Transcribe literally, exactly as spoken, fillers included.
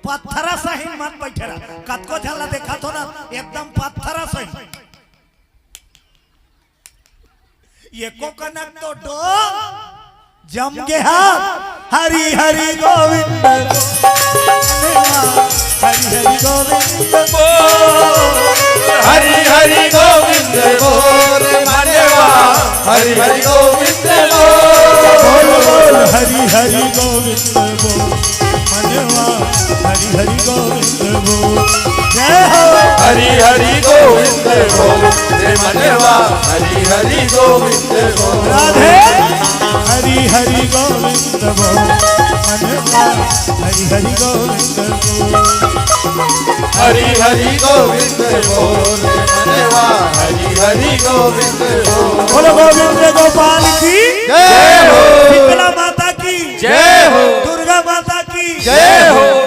पत्थरा सहिन मत बैठे रहा। कतको झन ला देखत हो ना, एकदम पत्थरा सहिन। एको कनक तो डोल जम गे हा। हरि हरि गोविंद, हरि हरि गोविंद, हरि हरि गोविंद बोल मनवा, हरि हरि गोविंद बोल। बोल बोल हरि हरि गोविंद बोल मनवा, हरि हरि गोविंद बोल। जय हो। हरि हरि गोविंद बोल रे मनवा, हरि हरि गोविंद बोल। राधे। हरि हरि गोविंद बोल मनवा, हरि हरि गोविंद बोल। हरि हरि गोविंद बोल रे मनवा, हरि हरि गोविंद बोल। बोलो गोविंद गोपाल की जय हो। शीतला माता की जय हो। दुर्गा माता की जय हो।